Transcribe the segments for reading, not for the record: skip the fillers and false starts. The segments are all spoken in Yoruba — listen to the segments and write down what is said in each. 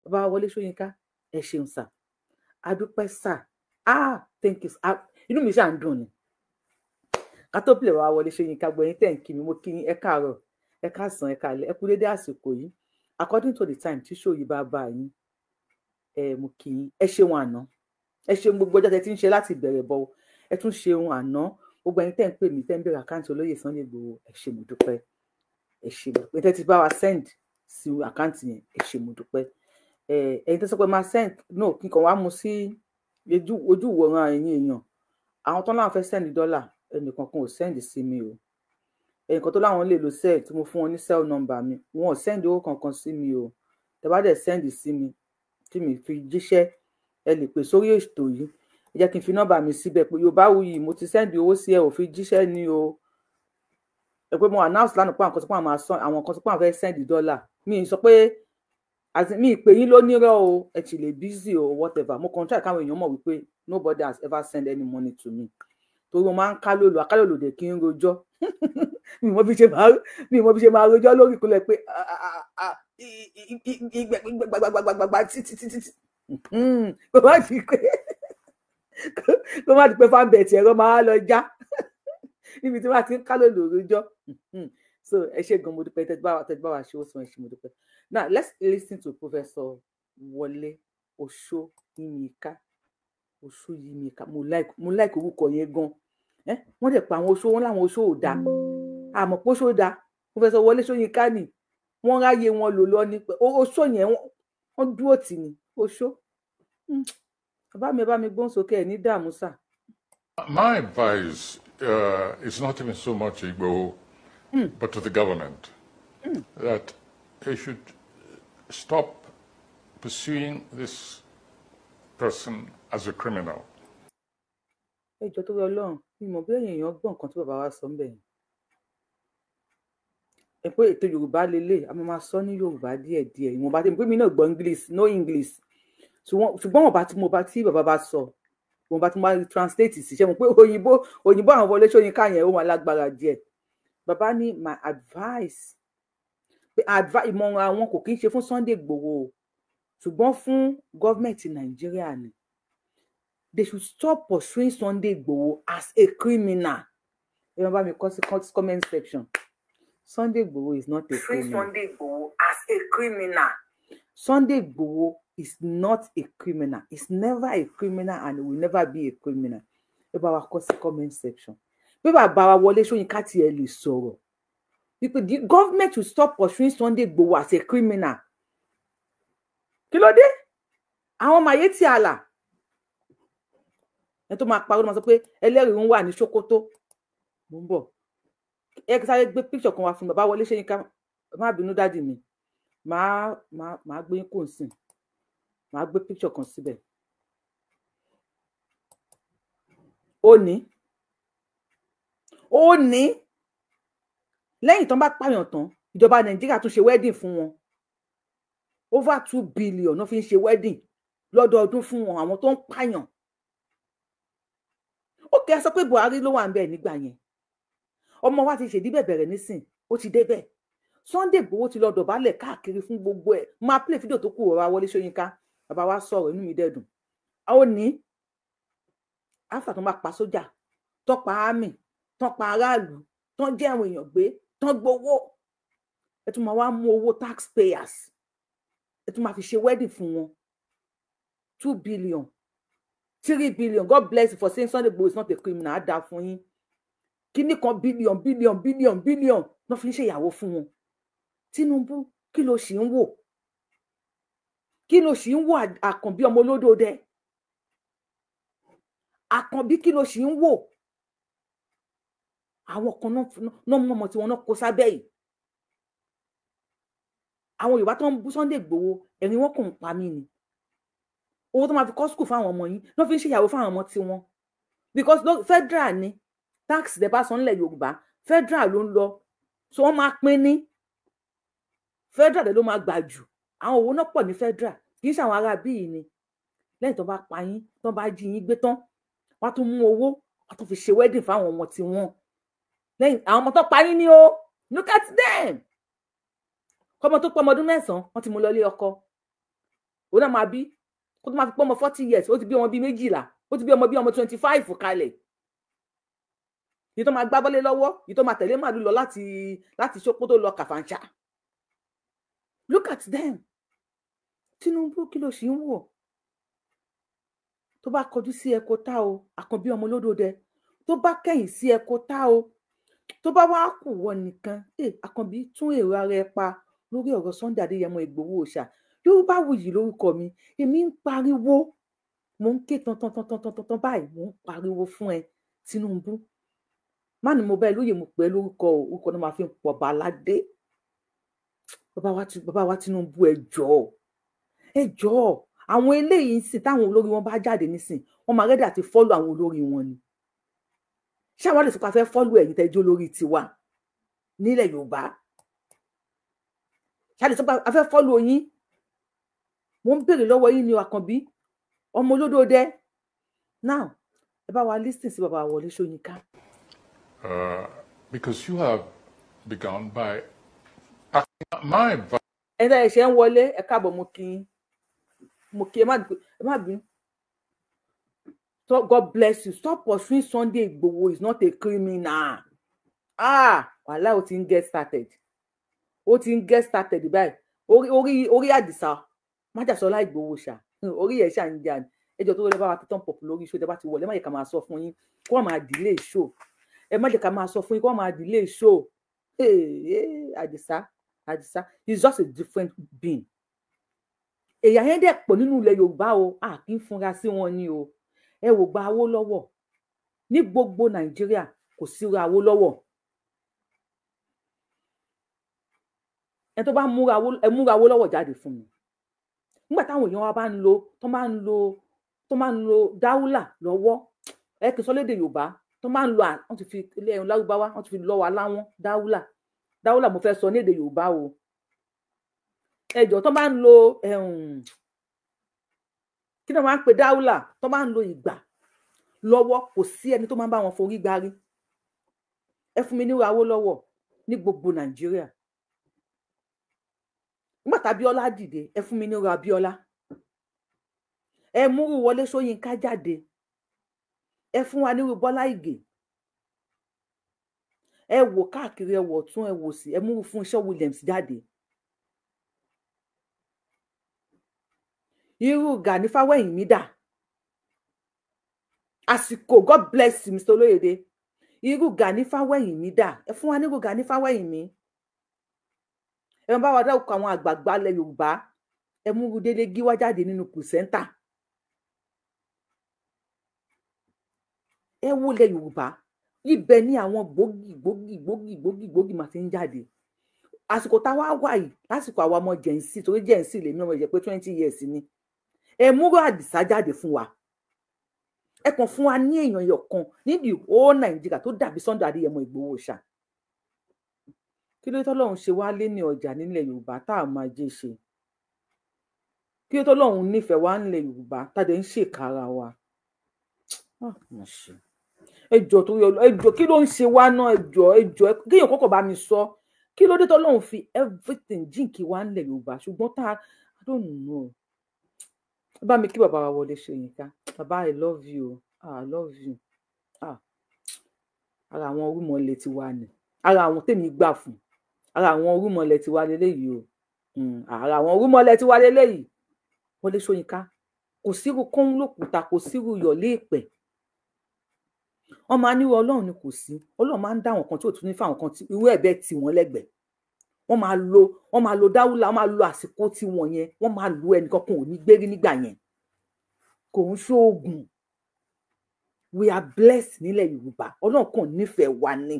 Bàbá Wọlé Ṣóyínká, ẹ ṣeun sà, adúpẹ́ sà. Ah, thank you. Ah, inú mi ṣáà ń dùn ni. Ká tó pìlẹ̀, bàbá Wọlé Ṣóyínká, gbọ́ yín tẹ̀ ń kí mi, mo kí yín, ẹ káàárọ̀, ẹ káàsán, ẹ káalẹ́, ẹ kú dédé àsìkò yìí, according to the time tí show yìí bá bá yín. Ẹ mo kí yín, ẹ ṣeun àná, ẹ ṣeun gbogbo ọjọ́ tẹ́ ti ń ṣe láti ìbẹ̀rẹ̀ bọ̀, ẹ tún ṣeun àná. Gbogbo ẹ̀yin tẹ́ ń pè mí, tẹ́ ń bèrè account olóyè Sunday Igboho, ẹ ṣé, mo dúpẹ́, ẹ ṣé mo dúpẹ́. Tẹ́ ti bá wa send sí account yẹn, ẹ ṣé, mo dúpẹ́. Ẹ ẹ̀yin tẹ́ sọ pé máa send, no, kí n kàn wá mu sí ojú ìwòran ẹ̀yin èèyàn. Àwọn tó láwọn fẹ́ send dọ́là, ẹnìkan kan ò send sí mi o. Ẹnìkan tó láwọn lè lo cell tí mo fún wọn ní cell number mi, wọn ò send owó kankan sí mi o. Tẹ́ bá dẹ̀ send sí mi tí mi fi jíṣẹ́, ẹ lè pè sórí ètò yìí. Ẹ jẹ́ kí n fi nọ́mbà mi síbẹ̀ pé Yorùbáwùyí, mo ti send owó sí ẹ, ò fi jíṣẹ́ ní o. Ẹ pé mo announce lánàá pé àwọn kan tó pé àwọn máa san, àwọn kan tó pé àwọn fẹ́ send dọ́là. Mi ì sọ pé mi ì pè yín lónírọ́ o, ẹ ti lè busy o, whatever. Mo kàn try káwọn èèyàn mọ̀ wípé nobody has ever send any money to me, torí mo máa ń kálòlò, akálòlò dẹ̀ kí n rojọ́. Mi mọ bí ṣe máa rojọ́ lórí ìkúnlẹ̀ pé gbàgbàgbàgbàgbà títí títí, kó má di pé fáńbẹ̀tì ẹ̀rọ máa lọ já níbi tí wọ́n ti ń kálòlò rojọ́. So ẹ ṣé gan, mo dúpẹ́. Tẹ́tí bá wa ṣe ó sàn, ẹ ṣé, mo dúpẹ́. Now let's listen to Professor Wọlé Oṣóyínmíkà. Oṣóyínmíkà, mo like orúkọ yẹn gan. Wọ́n dẹ̀ pa àwọn oṣó wọn láwọn oṣó ò dáa, àmọ́ pé oṣó dáa. Professor Wọlé Ṣóyínká ni wọ́n ráyè wọn lò lọ ní pé oṣó yẹn wọ́n dúró tì ní oṣó. Bàbá mi, ẹ bá mi gbóhùn sókè, ẹ ní dààmú sà. My advice is not even so much Igboho, but to the government, that they should stop pursuing this person as a criminal. Ẹ jọ̀ọ́, tó rí Ọlọ́run, mi mọ̀ bí ẹ̀yin èèyàn gbọ́ nǹkan tí bàbá wa sọ ń bẹ̀ yẹn. Ẹ pé ètò Yorùbá lélẹ̀, a máa sọ ní Yorùbá díẹ̀díẹ̀ ìwọ̀nba tí mo pé mi náà gbọ́ English, no English, ṣùgbọ́n wọ́n bá tí mo bá tí bàbá bá sọ, ìwọ̀nba tí mo bá translate sí, ṣe mo pé òyìnbó àwọn Wọlé Ṣóyínká yẹn, ó máa lágbára díẹ̀. Bàbá ní my advice, pé ìmọ̀ràn àwọn kò kí ń ṣe fún Sunday Igboho o, ṣùgbọ́n fún gọ́ọ̀mẹ̀ntì Nàìjíríà ni. They should stop pursuing Sunday Igboho as a criminal. Ẹ máa bá mi kọ sí comment section: Sunday Igboho is not a criminal. Sunday Igboho as a criminal. Sunday Igboho is not a criminal. He's never a criminal and he will never be a criminal. Ẹ bá wa kọ sí comment section bí bàbá wa Wọlé Ṣóyínká tiẹ̀ lè sọ̀rọ̀ wípé the government will stop pursuing Sunday Igboho as a criminal. Kí ló dé? Àwọn ọmọ ayé tí a là ẹ tó máa parọ́ máa sọ pé ẹlẹ́rìí ń wà ní Sókótó. Mo ń bọ̀, ẹ sáré gbé picture kan wá fún bàbá Wọlé Ṣóyínká. Má bínú, daddy mi, máa gbé kò sìn, máa gbé picture kan síbẹ̀. Ó ní lẹ́yìn tán bá pààyàn tán, ìjọba Nàìjíríà tún ṣe wedding fún wọn. Over 2 billion ló fi ń ṣe wedding lọ́dọọdún fún wọn, àwọn tó ń pààyàn. Ó kẹ́ ẹ sọ pé Buhari ló wà ń bẹ̀ nígbà yẹn. Ọmọ wa ti ṣèdí bẹ̀bẹ̀rẹ̀ nísìn, ó ti débẹ̀. Sunday Igboho ti lọ dọ̀bálẹ̀ káàkiri fún gbogbo ẹ̀. Máa play fídíò tó kù ọ̀rọ̀ Wọlé Ṣóyínká. Bàbá wa sọ̀rọ̀, inú mi dẹ̀dùn. Ó ní after tó máa pa sójà, tó pa army, tó pa aráàlú, tó jẹ́ àwọn èèyàn gbé, tó gbowó, ẹ tún máa wá mú owó taxpayers, ẹ tún máa fi ṣe wedding fún wọn. 2 billion, 3 billion. God bless you for saying Sunday Igboho is not a criminal. Á dáa fún yín. Kíní kan billion, billion, billion, billion ló fi ń ṣèyàwó fún wọn. Tinubu, kí ló ṣì ń wò? Kí ló ṣì ń wò? Àkànbí ọmọ olódòdẹ, Àkànbí, kí ló ṣì ń wò? Àwọn kan náà mú ọmọ tí wọn náà kó sábẹ́ yìí. Àwọn Yorùbá tó ń bú Sunday Igboho, ẹ̀rín wọn kò ń pa mí ni. Owó tó máa fi kọ́ school fáwọn ọmọ yín ló fi ń ṣèyàwó fáwọn ọmọ tiwọn, because federal ni tax tẹ́ bá san nílẹ̀ Yorùbá, federal ló ń lọ. So wọ́n máa pín ní federal dẹ̀ ló máa gbà jù. Àwọn owó náà pọ̀ ní federal, kì í ṣe àwọn ará bíi ni. Lẹ́yìn tó bá pa yín, tó bá jí yín gbé tán, wọ́n á tún mú owó, wọ́n á tún fi ṣe wedding fáwọn ọmọ tiwọn lẹ́yìn àwọn ọmọ tó pa yín ni o. Look at them. Kọ́mọ tó pọ̀ ọmọ ọdún 9, wọ́n ti mú lọ ilé ọkọ. Òun náà máa bí kó tó máa fi pọ́ ọmọ 40 years, ó ti bí ọmọ bíi 12, ó ti bí ọmọ bíi ọmọ 25 kalẹ̀, yìí tó máa gbá bọ́lé lọ́wọ́, yìí tó máa tẹ̀lé màálù lọ láti Sókótó lọ Kàfàǹṣà. Look at them. Tinubu, kí ló ṣì ń wò? Tó bá kọjú sí ẹ kó tá o, Àkànbí ọmọ olódòdẹ. Tó bá kẹ̀yìn sí ẹ kó tá o. Tó bá wá kù wọ nìkan ẹ, Àkànbí, tún èrò ara ẹ pa lórí ọ̀rọ̀ Sunday Adéyẹmọ Ìgbòho Òòṣà. Yorùbáwùyí lórúkọ mi. Èmi ń pariwo, mò ń ké tan tan tan tan tan tan báyìí, mò ń pariwo fún ẹ, Tinubu. Má ní mo bá ẹ lóye, mo pè é lórúkọ o. Orúkọ náà máa fi ń pọ̀ bàládé. Bàbá wa Tinubu, ẹ jọ̀ọ́, ẹ jọ̀ọ́. Àwọn eléyìí ń sìn, táwọn olórí wọn bá jáde nísìn, wọn máa ready àti follow àwọn olórí wọn ni. Ṣé àwọn lè sọ pé a fẹ́ follow ẹ̀yin tẹ́jọ́ lórí tiwa nílẹ̀ Yorùbá? Ṣé a lè sọ pé a fẹ́ follow yín? Mo ń béèrè lọ́wọ́ yín ni, Àkànbí ọmọ olódòdẹ. Now, ẹ bá wa listen sí bàbá Wọlé Ṣóyínká. Because you have begun by my advice. Ẹ tẹ́ ẹ ṣe ń wọlé, ẹ káàbọ̀. Mo kí yín, mo kí ẹ, má bínú. God bless you. Stop pursuing Sunday Igboho, is not a criminal. Ah, wàhálà, ó ti ń get started, ó ti ń get started báyìí. Orí Àdìsá májàsọlá Ìgbòho ṣá, orí ẹ̀ ṣà ń jà ní ẹjọ́ tó wọlé. Bá wa tán pọ̀ lórí show. Tẹ́ bá ti wọlé, má yẹ ká máa sọ fún yín kó wọ́n máa delay show. Ẹ má jẹ́ ká máa sọ fún yín kó wọ́n máa delay show. Àdìsá, Àdìsá is just a different being. Èyà yẹn dẹ̀ pọ̀ nínú ilẹ̀ Yorùbá o, a kì í fúnra sí wọn ni o. Ẹ wò gba Awólọ́wọ̀, ní gbogbo Nàìjíríà kò síra Awólọ́wọ̀. Ẹ tó bá múra, ẹ múra Awólọ́wọ̀ jáde fún mi. Nígbà táwọn èèyàn wa bá ń lo tó máa ń lo dáúlà lọ́wọ́, ẹ kì í sọ lédè Yorùbá, tó máa ń lo, wọ́n ti fi ilé ẹ̀rọ lárúbáwá, wọ́n ti fi lọ́ wa láwọn dáúlà. Dáúlà mo fẹ́ sọ ní èdè Yorùbá o. Ẹjọ́ tó máa ń lo, kí ni wọ́n máa ń pè dáúlà, tó máa ń lo ìgbà lọ́wọ́, kò sí ẹni tó máa ń bá wọn forí gbárí. Ẹ fún mi ní Awólọ́wọ̀ ní gbogbo Nàìjíríà. Nígbà tá Abíọ́lá dìde, ẹ fún mi ní Abíọ́lá. Ẹ múrú Wọlé Ṣóyínká jáde. Ẹ fún wa nírú Bọ́lá Ìgè. Ẹ wò káàkiri, ẹ wò ọ̀tún, ẹ wò sí, ẹ múrú Fúnṣọ́ Williams jáde. Irú Gani Fáwẹ́hìnmí dà? Àsìkò, God bless you, Mr. Olóyèdè. Irú Gani Fáwẹ́hìnmí dà? Ẹ fún wa nírú Gani Fáwẹ́hìnmí. Ẹ bá wa dárúkọ àwọn àgbààgbà ilẹ̀ Yorùbá. Ẹ múrú Délé Gíwá jáde nínú presenter. Ẹ wo ilẹ̀ Yorùbá, ibẹ̀ ni àwọn gbòógì gbòógì gbòógì gbòógì gbòógì máa ti ń jáde. Àsìkò táwa wà yìí, lásìkò àwa ọmọ Gen Z, torí Gen Z lèmi, ọmọ ìjẹ pé 20 years ni. Ẹ múrò Àdìsá jáde fún wa. Ẹ kàn fún wa ní èèyàn ẹyọ kan nídìí ó Nàìjíríà tó dàbí Sunday Adéyẹmọ Ìgbòho ṣá. Kí ló tọ́lọ́run ṣe wá lé ní ọjà nílẹ̀ Yorùbá tá a máa jẹ́ ṣe? Kí ló tọ́lọ́run nífẹ̀ẹ́ wá nílẹ̀ Yorùbá tá a dẹ̀ ń ṣèkára wa? Ẹ jọ̀ọ́, torí Ọlọ́run, ẹ jọ̀ọ́, kí ló ń ṣe wá náà? Ẹ jọ̀ọ́, ẹ jọ̀ọ́, kéèyàn kọ́kọ́ bá mi sọ kí ló dé tọ́lọ́run fi everything jíǹkí wá nílẹ̀ Yorùbá, ṣùgbọ́n tá, I don't know. Bá mi kí bàbá wa Wọlé Ṣóyínká. Bàbá, I love you, ah, I love you. Ah, ara àwọn orúmọlẹ̀ ti wà ní, ara àwọn tèmi gbà fún, ara àwọn orúmọlẹ̀ ti wà lélẹ́yìí o. Ara àwọn orúmọlẹ̀ ti wà lélẹ́yìí. Wọlé Ṣóyínká, kò sírú kóhún lòkúta, kò sírú yọ̀lé ìpẹ́. Wọ́n máa nírú Ọlọ́run ni kò sí. Ọlọ́run máa ń dá àwọn kan tí ò tún ní fáwọn kan tí irú ẹ̀ bẹ́ẹ̀ tì wọ́n lẹ́gbẹ̀ẹ́. Wọ́n máa lo dáwúlà, wọ́n máa lo àsìkò tí wọ́n yẹn, wọ́n máa lo ẹnìkan kan ò ní gbérí nígbà yẹn. Kò ń ṣoògùn. We are blessed nílẹ̀ Yorùbá. Ọlọ́run kàn nífẹ̀ẹ́ wa ni.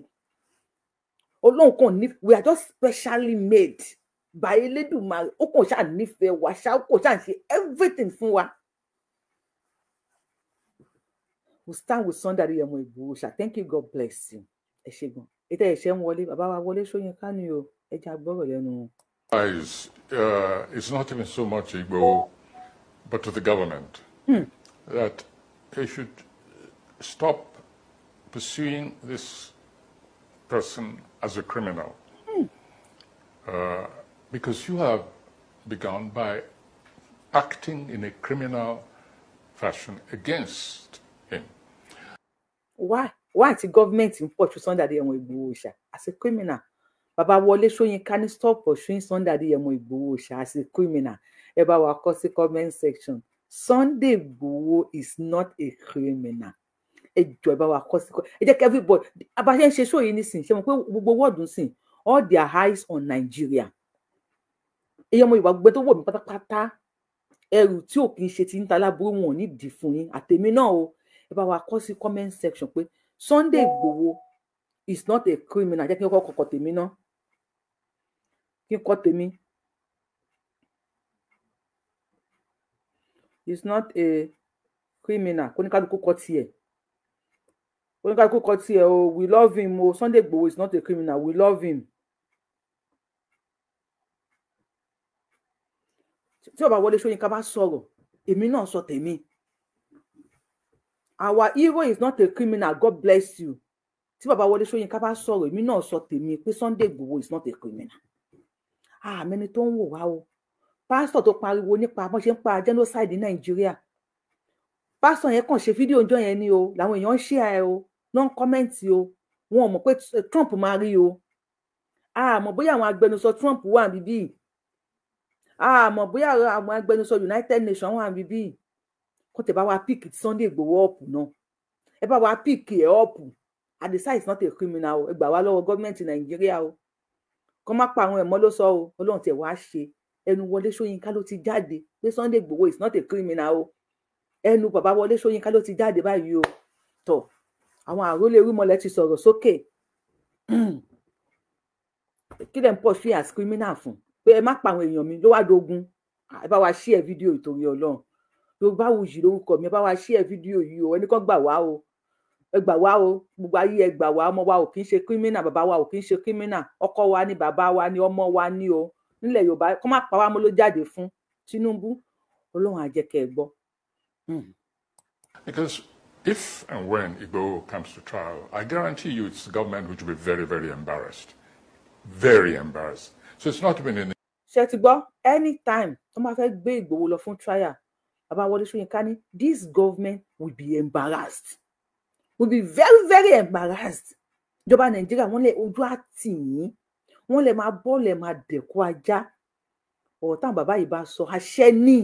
Ọlọ́run kàn ní, we are just specially made by Elédùmarè. Ó kàn ṣáà nífẹ̀ẹ́ wa ṣáà, ó kàn ṣáà ṣe everything fún wa. We stand with Sunday Adéyẹmọ Ìgbòho ṣá. Thank you, God bless you. Ẹ ṣé gan. Ètò ẹ̀ṣẹ̀ ń wọlé, bàbá wa Wọlé Ṣóyínká ni o. Ẹ jẹ́ agbọ́rọ̀ lẹ́nu wọn. It's not even so much Igboho, but to the government, that they should stop pursuing this person as a criminal. Because you have begun by acting in a criminal fashion against him. Why? Why tí government ń pursue Sunday Adéyẹmọ Ìgbòho Òòṣà as a criminal? Bàbá Wọlé Ṣóyínká ní stop pursuing Sunday Adéyẹmọ Ìgbòho Òòṣà as a criminal. Ẹ bá wa kọ sí comment section. Sunday Igboho is not a criminal. Ẹ jọ̀ọ́, ẹ bá wa kọ sí. Ẹ jẹ́ kí everybody bá ṣe ń ṣe show yìí nísìnyí, ṣe mọ̀ pé gbogbo world ń sìn all their eyes on Nigeria. Èyí ọmọ Yorùbá gbogbo tó wò mí pátápátá, ẹrù tí ò kì í ṣe ti ń ta láburú wọn ò ní dì fún yín àtèmi náà o. Ẹ bá wa kọ sí comment section pé Sunday Igboho is not a criminal. Jẹ́ kí n kọ́kọ́ kọ tèmi náà, kí n kọ tèmi. Is not a criminal. Kóníkálukú kọ tiẹ̀, kóníkálukú kọ tiẹ̀ o. We love him o. Sunday Igboho is not a criminal, we love him. Tí ọba Wọlé Ṣóyínká bá sọ̀rọ̀, èmi náà sọ tèmi. Our hero is not a criminal, God bless you. Tí bàbá Wọlé Ṣóyínká bá sọ̀rọ̀, èmi náà sọ tèmi pé Sunday Igboho is not a criminal. Àmẹni tó ń wò wá o, pásítọ̀ tó pariwo nípa bọ́n ṣe ń pa genocide ní Nàìjíríà, pásítọ̀ yẹn kàn ṣe fídíò ọjọ́ yẹn ni o, làwọn èèyàn ń ṣe ẹ o, ló ń comment o. Wọn ò mọ̀ pé Trump máa rí o. Àmọ́ bóyá àwọn agbẹnusọ Trump wà níbí, àmọ́ bóyá àwọn agbẹnusọ United Nations wà níbí, kó tẹ̀ bá wa pick Sunday Igboho up náà. Ẹ bá wa pick ẹ̀ up. Adisa is not a criminal o. Ẹ gbà wá lọ́wọ́ gọ́ọ̀mẹ̀ntì Nàìjíríà o, kọ́ má pa àwọn ẹ̀mọ́ ló sọ o. Ọlọ́run tẹ̀ wá ṣe, ẹnu Wọlé Ṣóyínká ló ti jáde pé Sunday Igboho is not a criminal o. Ẹnu bàbá Wọlé Ṣóyínká ló ti jáde báyìí o. Tọ àwọn àrólé rúmọlẹ̀ ti sọ̀rọ̀ sókè. Kí lẹ̀ ń pọ̀ sí as criminal fún pé ẹ má pa àwọn èèyàn mi ló wá dogun. Ẹ bá wa share fídíò ìtorí Ọlọ́run. Yorùbáwùyí lórúkọ mi. Ẹ bá wa share fídíò yìí o. Ẹnì kan gbà wá o, ẹ gbà wá o, gbogbo ayé ẹ gbà wá. Ọmọ wa ò kì í ṣe criminal, bàbá wa ò kì í ṣe criminal, ọkọ wa ni, bàbá wa ni, ọmọ wa ni o. Nílẹ̀ Yorùbá, kọ́ má pa wá mọ́ ló jáde fún Tinubu. Ọlọ́run á jẹ́ kẹ́ ẹ gbọ́. Because if and when Igboho comes to trial, I guarantee you it's the government which will be very, very embarrassed. Very embarrassed. So it's not been in the Ṣe ti gbọ́? Anytime tó máa fẹ́ gbé Ìgbòho lọ fún trial, bàbá Wọlé Ṣóyínká ní this government will be embarrassed, will be very, very embarrassed. Ìjọba Nàìjíríà, wọ́n lè ojú àtì yín, wọ́n lè máa bọ́ọ̀lù ẹ̀ máa dẹ̀kọ́ ajá. Ọ̀rọ̀ táwọn bàbá yìí bá sọ, àṣẹ ní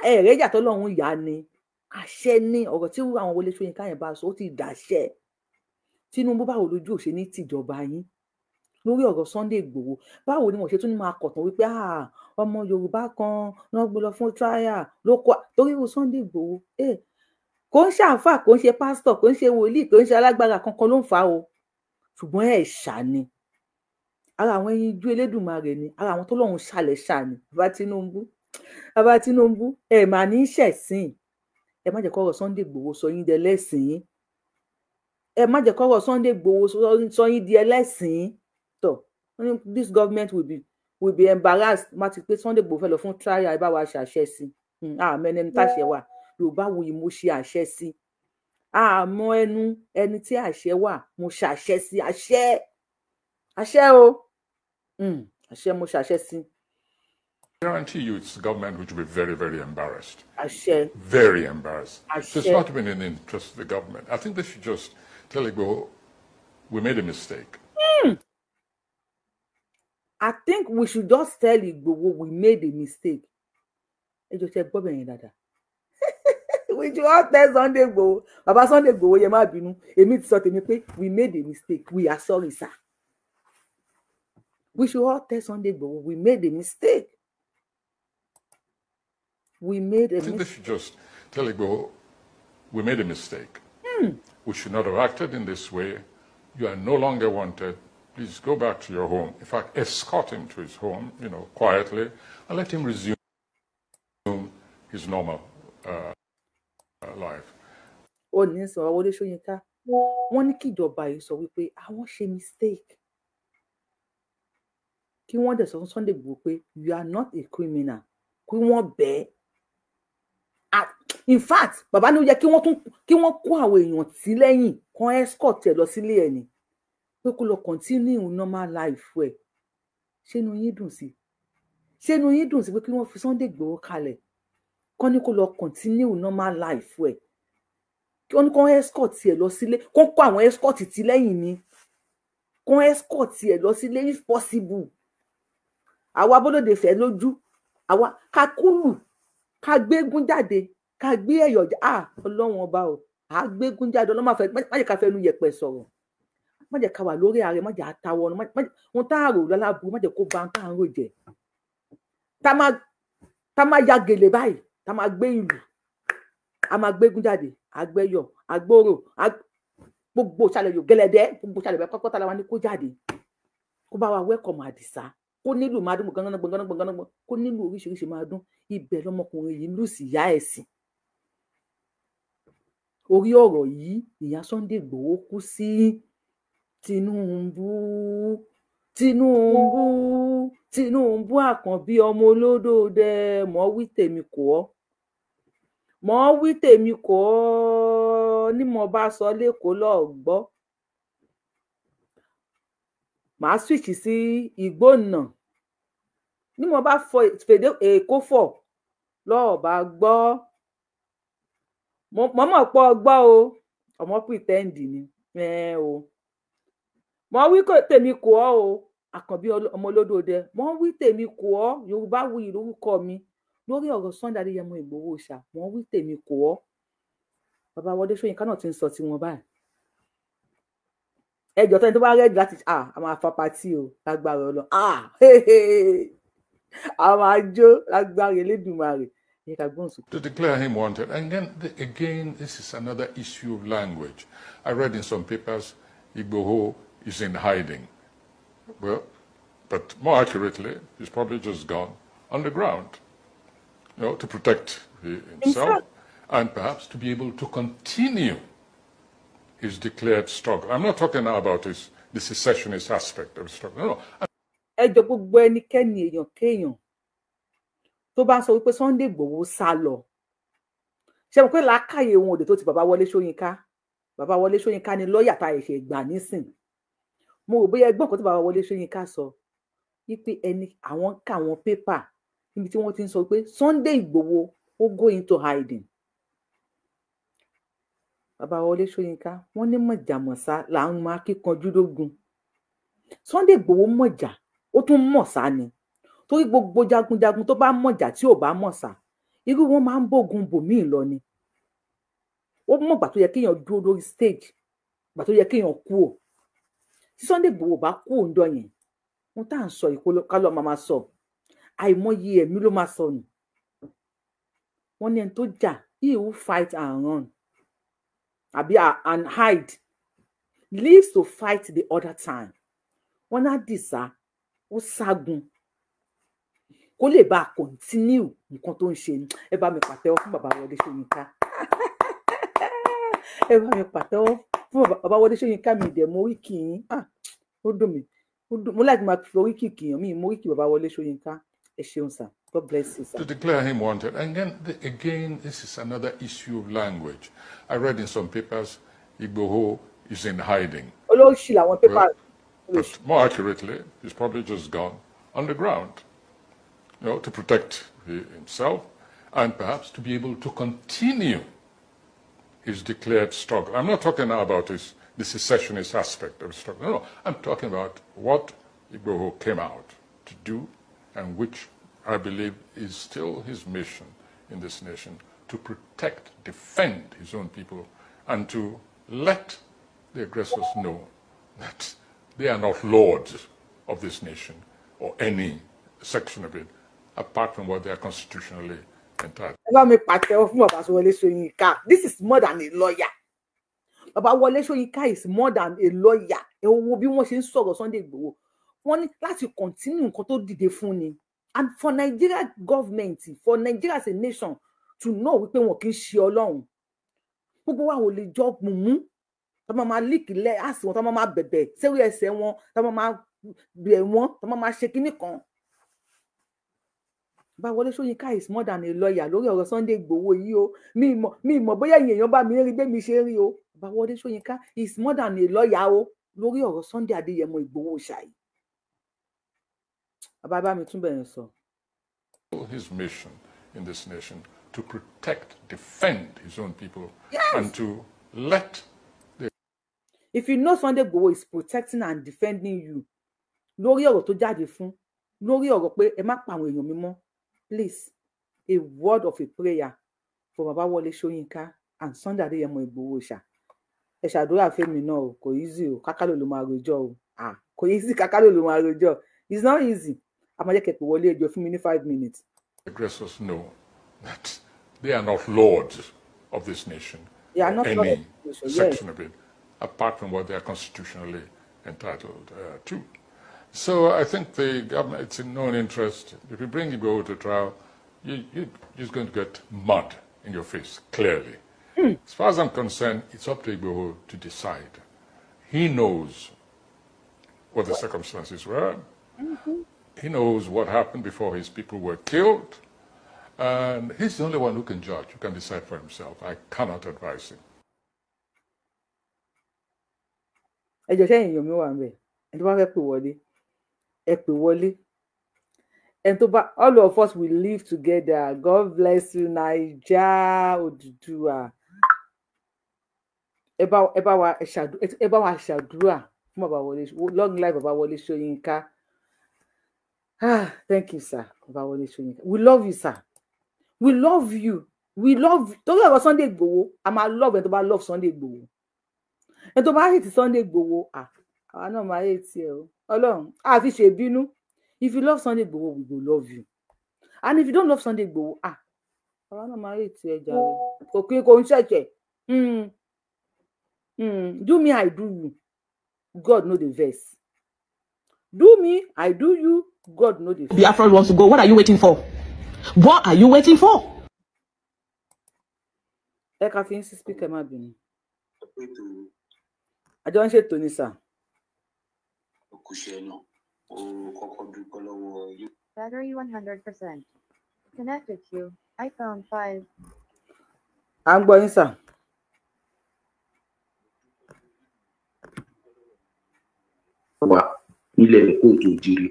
ẹ̀rẹ́ ìyàtọ̀ lọ́hùn ìyá ni àṣẹ ní. Ọ̀rọ̀ tí àwọn Wọlé Ṣóyínká yẹn bá sọ, ó ti dàṣẹ. Tinubu, báwo lójú ò ṣe ní tìjọba yín lórí ọ̀rọ̀ Sunday Igboho? Báwo ni wọ́n ṣe tún ní máa kọ̀tàn wípé ọmọ Yorùbá kan náà gbé lọ fún trial ló kọ́ torí irú Sunday Igboho? Kò ń ṣàǹfà, kò ń ṣe pásítọ̀, kò ń ṣe wòlíì, kò ń ṣe alágbára kankan ló ń fà á o, ṣùgbọ́n ẹ̀ ṣà ni ara àwọn ẹyin ijó Elédùmarè ni, ara àwọn tó lọ́hùn ṣàlẹ̀ ṣà ni. Bàbá Tinubu, bàbá Tinubu, ẹ mà ní ṣẹ̀sìn. Ẹ má jẹ́ kọ́rọ̀ Sunday Igboho sọ yín di ẹlẹ́sìn. Ẹ má jẹ́ kọ́rọ̀ Sunday Igboho sọ yín di ẹlẹ́sìn. Tọ̀, this government will be embarrassed. Má ti pé Sunday Igboho fẹ́ lọ fún trial, ẹ bá wa ṣàṣẹ sí. Àmọ́ ẹni táṣẹ wà, Yorùbáwùyí, mo ṣe àṣẹ sí. Àmọ́ ẹnu ẹni tí àṣẹ wà, mo ṣàṣẹ sí. Àṣẹ, àṣẹ o, àṣẹ, mo ṣàṣẹ sí. Guarantee you it's the government which will be very, very embarrassed. Àṣẹ. Very embarrassed. So it's Àṣẹ. not even in the interest of the government. I think they should just tell Igboho, we made a mistake. I think we should just tell Igboho we made a mistake. Ẹ jọ̀ọ́, ṣe gbọ́ bẹ̀yẹn dáadáa. We should all tell Sunday Igboho. Bàbá Sunday Igboho yẹ má bínú. Èmi ti sọ tèmi pé we made a mistake. We are sorry, sir. We should all tell Sunday Igboho we made a mistake. We made a I think they mistake. should just tell Igboho, we made a mistake. We should not have acted in this way. You are no longer wanted. Please go back to your home. In fact, escort him to his home, quietly, and let him resume his normal life. Ó ní sọ Wọlé Ṣóyínká, wọ́n ní kíjọba yìí sọ wípé àwọn ṣe mistake, kí wọ́n dẹ̀ sọ fún Sunday Igboho pé you are not a criminal, kí wọ́n bẹ́ẹ̀. In fact, bàbá ní ó yẹ kí wọ́n tún kí wọ́n kó àwọn èèyàn tí lẹ́yìn kan escort ẹ̀ lọ sílé ẹ̀ ní pé kó lọ continue normal life ẹ̀. Ṣé inú yín dùn sí? Ṣé inú yín dùn sí pé kí wọ́n fi Sunday Igboho kalẹ̀, kọ́ ní kó lọ continue normal life ẹ̀, kí wọ́n ní kó escort ẹ̀ lọ sílé, kó kó àwọn escort ti lẹ́yìn ni, kó escort ẹ̀ lọ sílé if possible? Àwa bólóde fẹ́ lójú àwa ká kúlù, ká gbégún jáde, ká gbé ẹ̀yọ̀. Ah, Ọlọ́run ọba o! À gbégún jáde. Ọlọ́run má jẹ́ ká fẹnu yẹ̀pẹ̀ sọ̀rọ̀, má jẹ́ ká wà lórí ààrẹ, má jẹ́ àtàwọn ohun tá a rò lálábùú, má jẹ́ kó ba ohun tá à ń rò jẹ́. Tá máa ya gèlè báyìí, tá máa gbé ìlú, a máa gbégún jáde, àgbẹ̀yọ̀, àgbòrò, gbogbo ìsàlẹ̀ yóò gẹlẹ́dẹ́, gbogbo ìsàlẹ̀ bẹ́ẹ̀ pápátá la wa ní kó jáde, kó bá wa welcome Àdìsá, kó nílùú máa dún gbọ̀ngàn gbọ̀ngàn gbọ̀ngàn, kó nílùú oríṣiríṣi máa dún. Ibẹ̀ lọmọkùnrin yìí lù sí ìyá ẹ̀ sí. Orí ọ̀rọ̀ yìí ìyá Sunday Igboho kú sí. Tinubu, Tinubu, Tinubu, Àkànbí ọmọ olódòdẹ, mọ wí tèmi kò ọ́, mọ wí tèmi kò ọ́ ní mo bá sọ lẹ́kọ̀ọ́ lọ́ọ́ gbọ́. Màá switch sí Ìgbónà ní mo bá fọ fèdè Èkó fọ̀ lọ́ọ̀ bá gbọ́. Mo mọ̀ pọ̀ gbọ́ o, ọmọ pretend ni ẹ o. Mo wí tèmi kò ọ́ o, Àkànbí ọmọ olódòdẹ, mo wí tèmi kò ọ́. Yorùbá wuyì lórúkọ mi. Lórí ọ̀rọ̀ Sunday Adéyẹmọ Ìgbòho ṣá, mo wí tèmi kò ọ́. Bàbá Wọlé Ṣóyínká náà ti ń sọ tiwọn báyìí. Ẹjọ tẹni tó bá ready láti a máa fa party o, lágbára Ọlọ́run. A máa jó lágbára Elédùmarè. Ẹ ká gbóhùn sókè. To declare him wanted. And then again, this is another issue of language. I read in some papers, Igboho is in hiding. Well, but more accurately, he's probably just gone underground, to protect himself and perhaps to be able to continue his declared struggle. I'm not talking now about the secessionist aspect of the struggle. No, no. Ẹ jọ, gbogbo ẹnikẹ́ni, èèyàn kéèyàn tó bá ń sọ wípé Sunday Igboho sá lọ, ṣe mọ̀ pé làákàyè wọn òde tó ti bàbá Wọlé Ṣóyínká. Bàbá Wọlé Ṣóyínká ni lọ́ọ̀yà tá a ṣe gbà nísìn. Mo rò bóyá ẹgbọ́n kan tí bàbá Wọlé Ṣóyínká sọ wípé ẹni àwọn ká àwọn pépà níbi tí wọ́n ti ń sọ pé Sunday Igboho ó go into hiding. Bàbá Wọlé Ṣóyínká, wọ́n ní mọ̀jàmọ̀sá là ń máa kíkanjú lógun. Sunday Igboho mọ̀jà, ó tún mọ̀sá ni, torí gbogbo jagunjagun tó bá mọ̀jà tí ò bá mọ̀sá, irú wọn máa ń bógun bòmíì lọ ni. Ó mọ̀gbà tó yẹ kéèyàn dúró lórí stage, gbà tó yẹ kéèyàn kú ò. Tí Sunday Igboho bá kú òǹdọ yẹn, wọn tá à ń sọ ìkó kálọ máa sọ, àìmọye ẹ̀mí ló máa sọnù. Wọn ní ẹni tó jà, he who fight and run àbí and hide lives to fight the other time. Wọn náà dìsá ó ságun kó lè bá a continue nǹkan tó ń ṣe ni. Ẹ bá mi pàtẹ́wọ́ fún bàbá Wọlé Ṣóyínká. Ẹ bá mi pàtẹ́wọ́ fún bàbá Wọlé Ṣóyínká. Mi dẹ̀ mo oríkì yín. Ó dùn mí, mo láti máa fi oríkì kìyàn mí. Mo oríkì bàbá Wọlé Ṣóyínká. Ẹ ṣeun sir, God bless you, sir. To declare him wanted. And then again, this is another issue of language. I read in some papers, Igboho is in hiding. Olóṣì làwọn pépà. But more accurately, he's probably just gone underground, to protect himself and perhaps to be able to continue his declared struggle. I'm not talking now about the secessionist aspect of the struggle. No, no, I'm talking about what Igboho came out to do and which I believe is still his mission in this nation, to protect, defend his own people, and to let the aggressors know that they are not lords of this nation or any section of it, apart from what they are constitutionally entitled. Ẹ bá mi pàtẹ́wọ́ fún bàbá Wọlé Ṣóyínká. This is more than a lawyer. Bàbá Wọlé Ṣóyínká is more than a lawyer. Ẹ wo bí wọ́n ṣe ń sọ̀rọ̀ Sunday Igboho. Wọ́n ní láti continue nǹkan tó dìde fún ni, and for Nigeria government, for Nigeria as a nation to know wípé wọn kì í ṣe Ọlọ́run. Gbogbo wa ò lè jọ mùmú tá máa máa líkì lẹ àsì wọn, tá máa máa bẹ̀bẹ̀ sẹ́wé ẹsẹ̀ wọn, tá máa máa bẹ̀ wọ́n, tá máa máa ṣe kinní kan. Bàbá Wọlé Ṣóyínká is more than a lawyer lórí ọ̀rọ̀ Sunday Igboho yìí o. Mi mọ̀ bóyá èèyàn bá mi rí bẹ́ẹ̀ mi ṣe rí o. Bàbá Wọlé Ṣóyínká is more than a lawyer o lórí ọ̀rọ̀ Sunday Adéyẹmọ Ìgbòho ṣàì. Bàbá bá mi tún bẹ̀rẹ̀ sọ. his mission in this nation to protect, defend his own people, Yes. and to let the If you know Sunday Igboho is protecting and defending you lórí ọ̀rọ̀ tó jáde fún, lórí ọ̀rọ̀ pé ẹ má pa àwọn èèyàn mi mọ́, please, a word of a prayer for Baba Wọlé Ṣóyínká and Sunday Adéyẹmọ Ìgbòho ṣá. Ẹ ṣàdúrà fẹ́mi náà o, kò easy o, kákálò ló máa rojọ́ o. Ah, kò easy, kákálò ló máa rojọ́. It's not easy. Àmọ́ jẹ́ kẹ́ pè wọlé, ẹjọ́ fún mi ní 5 minutes. aggressors know that they are not lords of this nation They are or not lords any of the nation, yes. section of it, apart from what they are constitutionally entitled to. So I think the government, it's in no interest. If you bring Igboho to trial, you're just going to get mud in your face, clearly. As far as I'm concerned, it's up to Igboho to decide. He knows what the circumstances were. He knows what happened before his people were killed. And he's the only one who can judge, who can decide for himself. I cannot advise him. Ẹ jọ̀ọ́, sẹ́yìn èèyàn mi wà ńbẹ̀, ẹni tó bá fẹ́ pè wọlé, ẹ pè wọlé. Ẹni tó bá, all of us will live together. God bless you, Naija Odùduwà. Ẹ bá wa ṣàdúrà fún Bàbá Wọlé. Long life Bàbá Wọlé Ṣóyínká. Ah, thank you, sir. Bàbá Wọlé Ṣóyínká, we love you, sir. We love you, we love. Torí ọ̀rọ̀ Sunday Igboho, a máa love ẹni tó bá love Sunday Igboho. Ẹni tó bá hate Sunday Igboho, ah, àwa náà máa hate ẹ o. Ọlọ́run a fi ṣe bínú. If you love Sunday Igboho, we go love you, and if you don't love Sunday Igboho, ah, àwa náà máa hate ẹ jàre. Kò kí kò ń ṣẹ̀ṣẹ̀. Do me, I do you, God no dey vex. Do me, I do you, God no dey vex. Biafra wants to go. What are you waiting for? What are you waiting for? Ẹ ká fi ń sí speaker, má bínú. Àjọ ń ṣètò ní sà. Òkúṣẹ́ náà ó kọ́kọ́ dúpẹ́ lọ́wọ́ yín. Battery 100%. Connected to iPhone 5. À ń gbọ́ yín, sà. Wa nílẹ̀ kóòtù òjìrì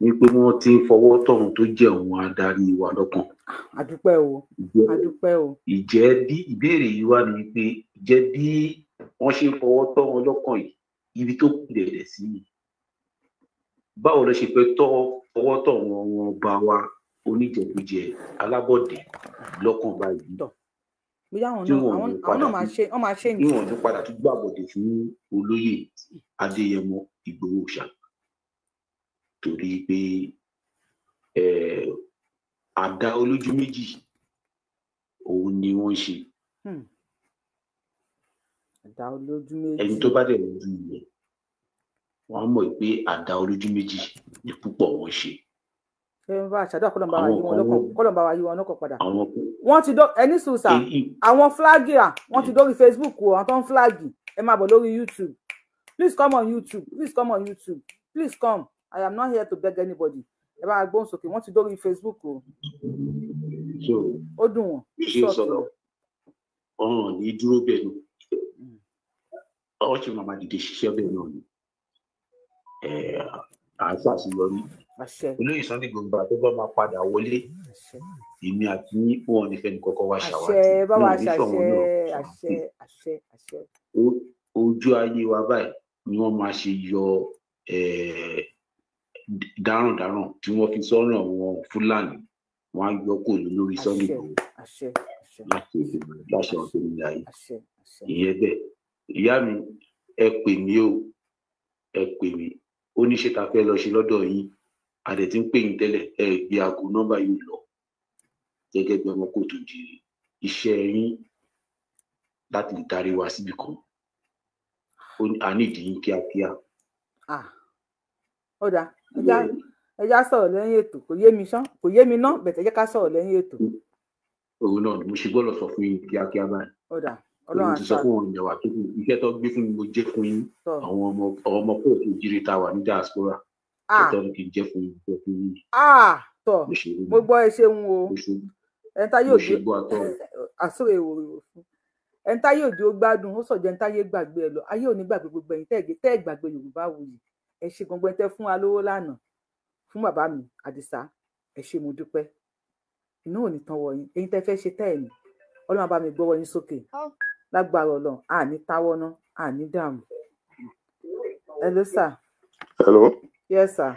ní pé wọ́n ti ń fọwọ́ tọ̀hún tó jẹ́ òun adarí wa lọ́kàn. Àdúpẹ́ o. Àdúpẹ́ o. Ìjẹ́ bí ìbéèrè yìí wà ní pé, ìjẹ́ bí wọ́n ṣe ń fọwọ́ tọ́ wọn lọ́kàn yìí, ibi tó kù dẹ̀dẹ̀ sí ni, báwo ló ṣe fẹ́ tọ́ fọwọ́ tọ̀ wọn wọn bá wa oníjẹkújẹ alábọ̀dé lọ́kàn báyìí Tọ́, bóyá àwọn tí náà wọn ò àwọn ní àwọn padà náà máa ṣe, wọ́n máa ṣe tí wọn ò ní padà tún gbàbọ̀dé fún olóyè Adéyẹmọ Ìgbòho ṣá, torí pé àdá olójú méjì òun ni wọ́n ń ṣe. Àdá olójú Ẹni méjì. tó bá dẹ̀ lójú ilẹ̀, wọ́n á mọ̀ pé àdá olójú méjì ni púpọ̀ wọn ṣe. Ṣé ń bá àṣàdúrà kọ́lọ̀ ń bá wa Àwọn yí wọn kan lọ́kàn, kọ́lọ̀ ń bá wa yí wọn lọ́kàn padà. Àwọn kan Wọ́n ti dọ́ ẹni sùn, sà. Èyí Àwọn flagger, wọ́n ti dórí Facebook o. Àwọn tó ń flag, ẹ máa bọ̀ lórí YouTube. Please come on YouTube, please come on YouTube, please come. I am not here to beg anybody. Ẹ bá wa gbóhùn sókè. Wọ́n ti dórí Facebook o. So Ó dùn wọ́n. Ṣe ń sọ̀rọ̀ ọ̀ràn ní dúró bẹ́ẹ̀ ni, ọ̀rọ̀ ṣe máa dìde ṣiṣẹ́ bẹ́ẹ̀ náà ni à ń ṣàṣeyọrí. Àṣẹ. Olóyè Sunday Igboho tó bá máa padà wọlé, Àṣẹ. èmi àti yín, wọn ò ní fẹ́ni kọ́kọ́ wá ṣàwátì. Àṣẹ, bá wa. Wọn ò ní Ṣàṣẹ. fọ̀wọ́n náà. Àṣẹ, àṣẹ, àṣẹ. Ojú ayé wa báyìí ni wọ́n máa ṣe yọ dáràndáràn tí wọ́n fi sọ́ràn àwọn Fúlàní, wọ́n á yọ kò lórí Sunday Àṣẹ. Igboho Àṣẹ, àṣẹ. láti ìdìbò láṣẹ ọ̀tún ní ayé. Àṣẹ, àṣẹ. Ìyẹn bẹ́ẹ̀. Ìyá mi, ẹ pè mí o, ẹ pè mí. Ó ní ṣe ta fẹ́ lọ ṣe lọ́dọ̀ yín, a dẹ̀ ti ń pè yín tẹ́lẹ̀, ẹ gbé aago, nọ́mbà yìí lọ. Gẹ́gẹ́ bí ọmọ kóòtù jìrì, iṣẹ́ yín láti lè darí wa síbì kan, ó ní a nídìí yín kíákíá. Ah, ó dáa, ẹ já sọ̀rọ̀ lẹ́yìn ètò. Kò yé mi sán, kò yé mi ná bẹ̀tẹ̀. Jẹ́ ká sọ̀rọ̀ lẹ́yìn ètò. Òun náà ni mo ṣe gbọ́dọ̀ sọ fún yín kíákíá báyìí. Ó dáa. Òun Ọlọ́run ti sọ àṣà. fún àwọn èèyàn wa tó kù, iṣẹ́ tó gbé fún mi, mo jẹ́ fún yín. Tọ́. Àwọn ọmọ kóòtù jíire tá a wà ní diaspora, Ah. iṣẹ́ tó ní kí n jẹ́ fún yín, jẹ́ fún yín. Ah, tọ́. Mo ṣe rí. Mo gbọ́, ẹ ṣeun o. Mo ṣe Ẹni tá mo yóò ṣe gbé gbọ́ àtọ́. Àsọ̀rọ̀ èwò rò fún ẹni tá yóò di ó gbádùn, ó sọ̀jẹ́ ẹni tá yé gbàgbé ẹ lọ. Ayé ò ní gbàgbé gbogbo ẹ̀yin tẹ́ ẹ̀ gbàgbé Yorùbá Wuyì. Ẹ ṣe gbogbo ẹni tẹ́ fún wa lówó lánàá, fún bàbá mi Àdìsá. Ẹ ṣé, mo dúpẹ́. Iná ò ní tán wọ yín. Ẹ̀yin tẹ́ fẹ́ ṣe tẹ́ ẹ̀mí, Ọlọ́run á bá mi gbọ́wọ́ yín sókè lágbára Ọlọ́run. Àní táwọ́ ná, àní dààmú. Hello, sir. Hello. Yes, sir.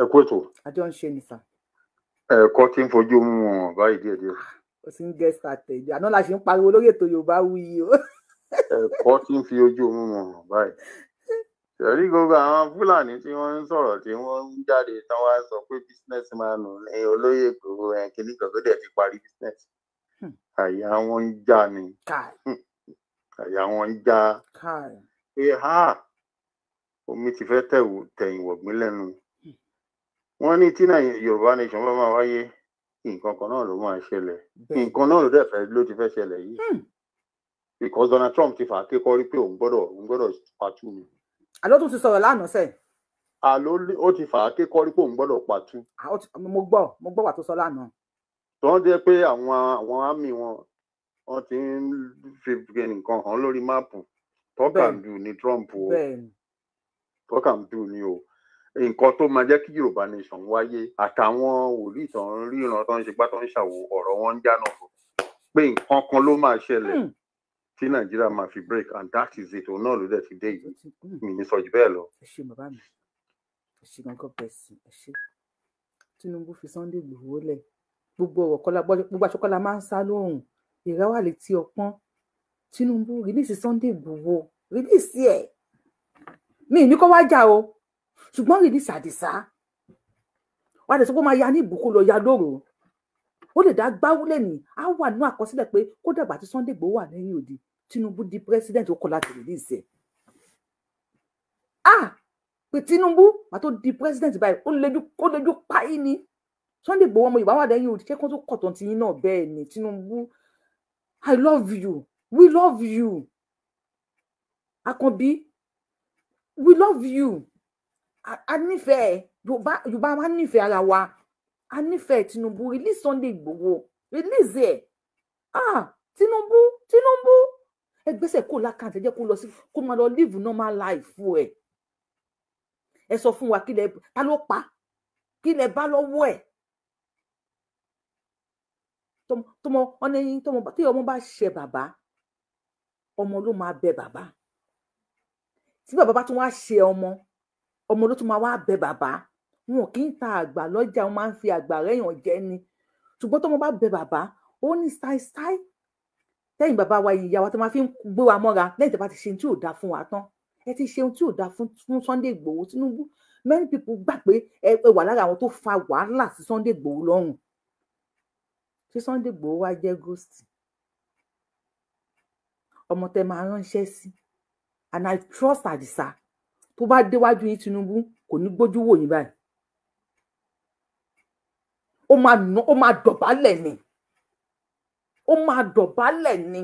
Ẹ kú ètò. Àjọ ń ṣe ni, sir. Ẹ̀kọ́ tí ń fojú mú wọn báyìí díẹ̀díẹ̀. Ó ti ń get started. Àná la ṣe ń pariwo lórí ètò Yorùbá Wuyì o. Ẹ̀kọ́ tí ń fi ojú mú wọn báyìí. Ṣẹ̀rí gbogbo àwọn Fúlàní tí wọ́n ń sọ̀rọ̀, tí wọ́n ń jáde tán, wá sọ pé business man ní olóyè Ìgbòho ẹ̀ kìíní kan tó dẹ̀ ti parí business. Àyà wọn ń já ni. Káì. Àyà wọn ń já Káì. pé ha, omi ti fẹ́ tẹ̀yìn wọ̀gbìn lẹ́nu. Wọ́n ní tí Yorùbá nation bá máa wáyé, nǹkan kan náà ló máa ṣẹlẹ̀. Nǹkan náà ló dẹ̀ fẹ́ ló ti fẹ́ ṣẹlẹ̀ yìí. Because Donald Trump ti fà á kékọ́rí pé òun gbọ́dọ̀ patú ni. Àlọ́ tún ti sọ̀rọ̀ lánàá sẹ́ẹ̀. Àló ó ti fà á kékọ́rí pé òun gbọ́dọ̀ patú. Mo gbọ́ wà tó sọ lánàá. Tó ń jẹ́ pé àwọn army wọn, wọ́n ti ń fi nǹkan hàn lórí map. Talk and do ni Trump o. Talk and do ni o. Nǹkan tó máa jẹ́ kí Yorùbá nation wáyé, àtàwọn wòlíì tó ń ríran, tó ń ṣe gbá, tó ń ṣàwò, ọ̀rọ̀ wọn ń jáná bọ̀ pé nǹkan kan ló máa ṣẹlẹ̀ tí Nàìjíríà máa fi break, and that is it. Òun náà ló dẹ̀ ti dé yìí. Mi ní sọ jù bẹ́ẹ̀ lọ. Ẹ ṣé, bàbá mi, ẹ ṣé gan. God bless you. Ẹ ṣé. Tinubu fi Sunday Igboho lẹ̀. Gbogbo ọ̀rọ̀ kọ́lá, gbogbo aṣọ kọ́lá máa ń sá lóhùn ìrẹ́ wà létí ọpọ́n. Tinubu, release Sunday Igboho, release ẹ̀. Mi ní kó wá jà o, ṣùgbọ́n release Àdìsá. Wà á lè sọ pé ó máa ya ní ìbùkún lọ ya lóru, ó lè dá gbáwúlẹ̀ ní á wà nínú àkọsílẹ̀ pé kó dàgbà tí Sunday Igboho wà lẹ́yìn òdì. Tinubu di president, ó kọ̀ láti release ẹ̀. Ah, pé Tinubu wà tó di president báyìí, ó lejú páyì ni. Sunday Igboho, ọmọ Yorùbá wà lẹ́yìn òdì, ṣé kó tó kọ̀tàn tí yín náà? Bẹ́ẹ̀ ni. Tinubu, I love you, we love you. Àkànbí, we love you. A nífẹ̀ẹ́ Yorùbá. Yorùbá wa nífẹ̀ẹ́ ara wa, a nífẹ̀ẹ́ Tinubu. Release Sunday Igboho, release ẹ̀. Ah, Tinubu, Tinubu, ẹ gbẹ́sẹ̀ kó l'account, ẹ jẹ́ kó lọ sí, kó máa lọ live normal life ẹ̀. Ẹ sọ fún wa, kí lẹ, ta ló pa? Kí lẹ bá lọ́wọ́ ẹ̀? Tọmọ ọ̀nà yín, tọmọ tí ọmọ bá ṣe bàbá, ọmọ ló máa bẹ bàbá. Tí bàbá bá tún wá ṣe ọmọ, ọmọ ló tún máa wá bẹ bàbá. Wọn kì í ta àgbà lọ́jà, wọn máa ń fi àgbà rẹ̀yàn jẹ ni. Ṣùgbọ́n tọmọ bá bẹ bàbá, ó ní style style tẹ́yìn bàbá wa, ìyá wa tó máa fi ń gbé wa mọ́ra lẹ́yìn tí a bá ti ṣe ohun tí ò dáa fún wa tán. Ẹ ti ṣe ohun tí ò dáa fún Sunday Igboho. Tinubu, many people gbà pé ẹ wà lára àwọn tó fa wàhálà sí Sunday Igboho lọ́rùn. Ṣé Sunday Igboho wá jẹ́ ghost ọmọ tẹ máa ránṣẹ́ sí? And I trust Àdìsá, tó bá déwájú yín, Tinubu, kò ní gbójú wò yín báyìí. Ó máa nà, ó máa dọ̀bálẹ̀ ni, ó máa dọ̀bálẹ̀ ni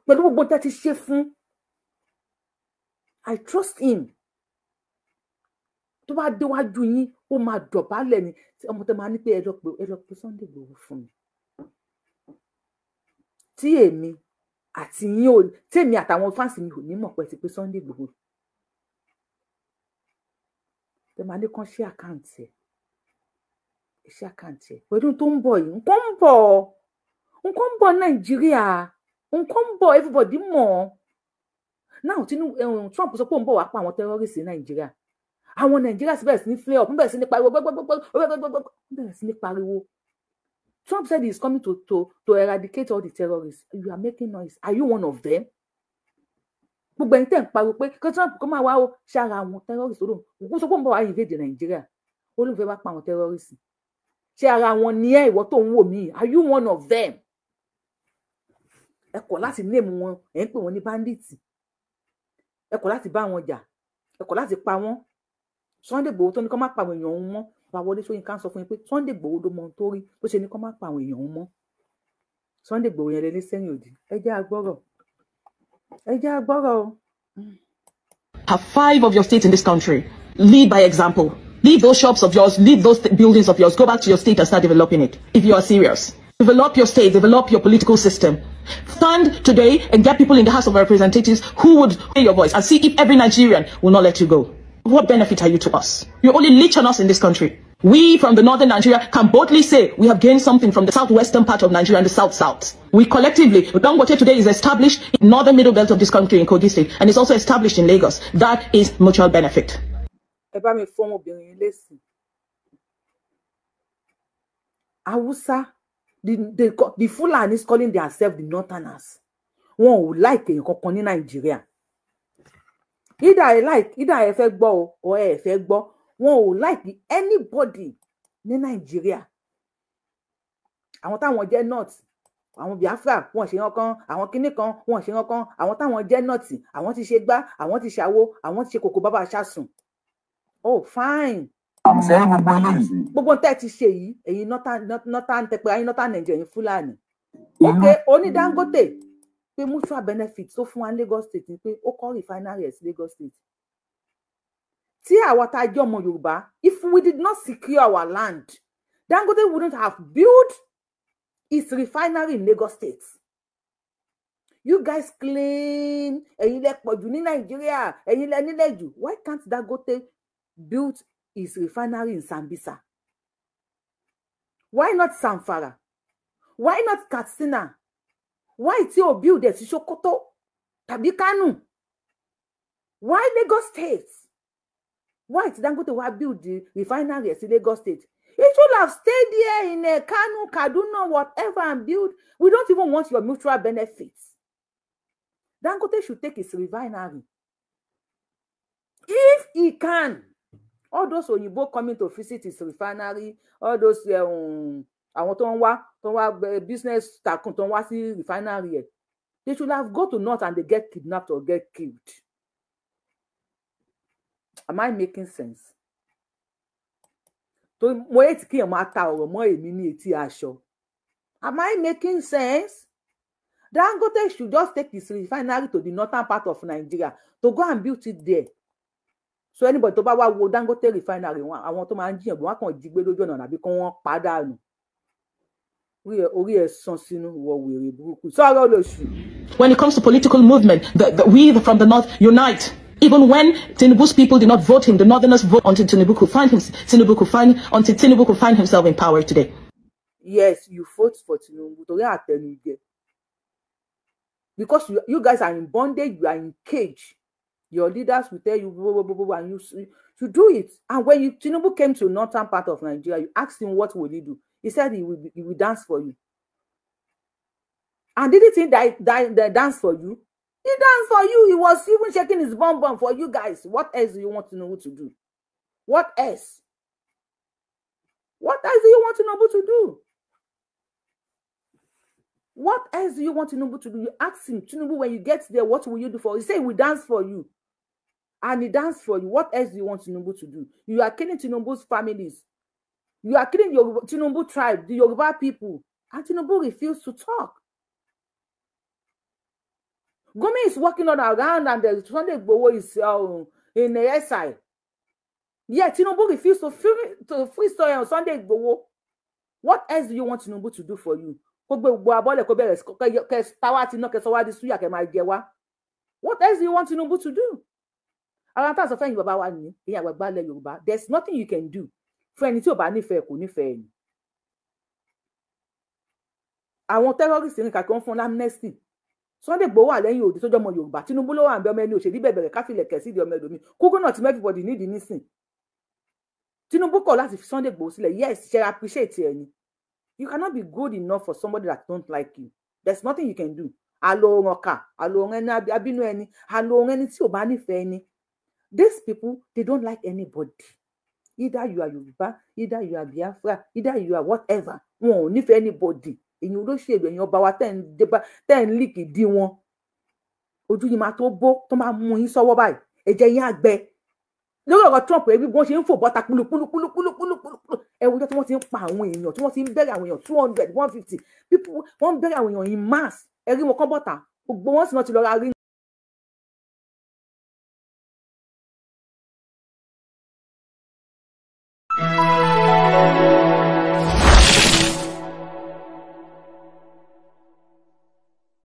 pẹ̀lú gbogbo tẹ́ ti ṣe fún. I trust him, tó bá déwájú yín, ó máa dọ̀bálẹ̀ ni. Tí ọmọ tẹ máa ní pé ẹ lọ pé Sunday Igboho fún mi, tí èmi àti yín ò, tí èmi àtàwọn fans mi ò ní mọ̀ pé ti pé Sunday Igboho, tẹ máa ní kán ṣí account ẹ̀, ṣí account ẹ̀. Pẹ̀lú tó ń bọ̀ yìí, nǹkan ń bọ̀, nǹkan ń bọ̀ Nàìjíríà, nǹkan ń bọ̀. Everybody mọ̀ now. Tinubu, Trump sọ pé òun bọ̀ wá pa àwọn terrorists ní Nàìjíríà. Àwọn Nàìjíríà sì bẹ̀rẹ̀ sí ní flare up, bẹ̀rẹ̀ sí ní pariwo gbẹgbẹgbẹgbẹgbẹgbẹ, bẹ̀rẹ̀ sí ní pariwo. Trump said he is coming to eradicate all the terrorists. You are making noise. Are you one of them? Gbogbo ẹni tẹ́ ń pariwo pé kí Trump kó máa wá o, ṣára àwọn terrorists tó lóun òkú sọ pé òun bọ̀ wá invade Nàìjíríà, ó lóun fẹ́ wá pa àwọn terrorists, ṣé ara wọn ni ẹ? Ìwọ tó ń wò mí, are you one of them? Ẹ kọ̀ láti name wọn, ẹ ń pè wọn ní bandits. Ẹ kọ̀ láti bá wọn jà, ẹ kọ̀ láti pa wọn. Sunday Igboho tó ní kó má pa àwọn èèyàn òun mọ́, bàbá Wọlé Ṣóyínká ń sọ fún yín pé Sunday Igboho ló mọ ohun tó rí bó ṣe ní kó má pa àwọn èèyàn òun mọ́. Sunday Igboho yẹn lè ní sẹ́yìn òdì. Ẹ jẹ́ agbọ́rọ̀, ẹ jẹ́ agbọ́rọ̀ o. Have five of your states in this country. Lead by example. Leave those shops of yours, leave those buildings of yours, go back to your state and start developing it. If you are serious. Develop your state, develop your political system. Stand today and get people in the House of Representatives who would hear your voice and see if every Nigerian will not let you go. What benefit are you to us? You only leech on us in this country. We from the northern Nigeria can boldly say we have gained something from the southwestern part of Nigeria and the south-south. We collectively, Dangote today is established in northern middle belt of this country in Kogi State, and it's also established in Lagos. That is mutual benefit. Ẹ bá mi fún ọmọbìnrin lésì. Hausa, the Fulanis calling themselves the Northerners. Wọn ò like èèyàn kankan ní Nàìjíríà. Either ẹ like, either ẹ fẹ́ gbọ́ o, or ẹ fẹ́ gbọ́. Wọn ò like anybody ní Nàìjíríà. Àwọn táwọn jẹ́ North, àwọn Biafra, wọn ṣe kan, àwọn kinní kan, wọn ṣe kan, àwọn táwọn jẹ́ North, àwọn ti ṣe gbá, àwọn ti ṣàwo, àwọn ti ṣe kòkó bàbá aṣáṣùn. Oh, fine. Gbogbo tẹ́ ti ṣe yìí, ẹ̀yin Northern tẹpẹ́, ẹ̀yin Northern Nigeria, ẹ̀yin Fúlàní. Okay, oní Dangote pé mutual benefit tó fún wa ní Lagos State ni pé ó kọ́ refinery ẹ̀ sí Lagos State. Tí àwa tá a jẹ́ ọmọ Yorùbá, if we did not secure our land, Dangote wouldn't have built his refinery in Lagos State. You guys claim ẹ̀yin lẹ pọ̀ jù ní Nàìjíríà, ẹ̀yin lẹ nílẹ̀ jù. Why can't Dangote build his refinery in Sambisa? Why not Zamfara? Why not Katsina? Why tí ò build ẹ̀ sí Sokoto tàbí Kano? Why Lagos State? Why tí Dangote wá build the refinery ẹ̀ sí Lagos State? He should have stayed there in Kano, Kaduna, whatever, and build. We don't even want your mutual benefits. Dangote should take his refinery. If he can. All those òyìnbó coming to visit his refinery, all those àwọn tó ń wá business tycoon tó ń wá sí refinery ẹ̀, they should have go to north and they get kidnapped or get killed. Am I making sense? Tó mo hate kí èèyàn máa ta ọ̀rọ̀ mọ́ èmi ní etí aṣọ. Am I making sense? Dangote should just take his refinery to the northern part of Nigeria to go and build it there. So anybody tó bá wá wo Dangote refinery, àwọn tó máa ń jiyàn, wọn kàn jí gbé lójú ọ̀nà àbí kí wọ́n pàdánù. Orí ẹ̀ sàn sínú wọ wèrè burúkú sọ̀rọ̀ lóṣù. When it comes to political movement, we from the north unite. Even when Tinubu's people did not vote him, the northerners vote until Tinubu could find him. Until Tinubu could find himself in power today. Yes, you vote for Tinubu torí àtẹnujẹ. Because you guys are in bondage, you are in cage. Your leaders will tell you, blah, blah, blah, blah, and you do it. And when Tinubu came to northern part of Nigeria, you asked him what will he do. He said he will dance for you. And did he think that dance for you? He danced for you. He was even shaking his bum bum for you guys. What else do you want Tinubu to do? What else? What else do you want Tinubu to do? What else do you want Tinubu to do? You ask him, Tinubu, when you get there, what will you do for you? He said, we dance for you. And he danced for you. What else do you want Tinubu to do? You are killing Tinubu's families. You are killing your Tinubu tribe, the Yoruba people. And Tinubu refused to talk. Gumi is walking on around and the Sunday Igboho is in the SI. Yeah, Tinubu refused to free Sunday Igboho. What else do you want Tinubu to do for you? What else do you want Tinubu to do? There's nothing you can do. Fún ẹni tí ò bá nífẹ̀ẹ́ kò nífẹ̀ẹ́ ni. Àwọn terrorists ní kàkí wọ́n fún amnesty. Sunday Igboho wà lẹ́yìn òdì tó jọmọ Yorùbá. Tinubu ló wà ń bẹ ọmọ ẹni òṣèlú bẹ̀bẹ̀rẹ̀ káfílẹ̀ kẹ̀sí ìdí ọmọ ẹlòmíì. Kúkú náà ti mú everybody nídìí nísìn. Tinubu kọ̀ láti fi Sunday Igboho sílẹ̀. Yes, ṣe appreciate ẹ ni. You cannot be good enough for somebody that don't like you. There's nothing you can do. Alo ọ̀ràn kà, alo ọ̀ràn ẹni abínú ẹni, alo ọ̀ràn ẹni tí ò bá nífẹ̀ẹ́ ẹni. These people, they don't like anybody. Either you are Yoruba, either you are Biafra, either you are whatever. Wọn ò nífẹ̀ẹ́ anybody. Èyí olóṣèlú ẹ̀yin ọba wa tẹ́ ń líkì dí wọn. Ojú yìí máa tó bó tó máa mú yín sọ́wọ́ báyìí. Ẹ̀jẹ̀ yín á gbẹ. Lórí ọ̀rọ̀ Trump, ẹbí wọ́n ṣe ń fò bọ́ta kúlukúlukúlukúlukúlukú. Ẹ wo ọjọ́ tí wọ́n ti ń pa àwọn èèyàn, tí wọ́n ti ń bẹ̀rẹ̀ àwọn èèyàn 200, 150 people, wọ́n ń bẹ̀rẹ̀ àwọn èèyàn in mass. Ẹ rí wọn kán bọ́ta. Gbogbo wọn sì náà ti lọ ra rí.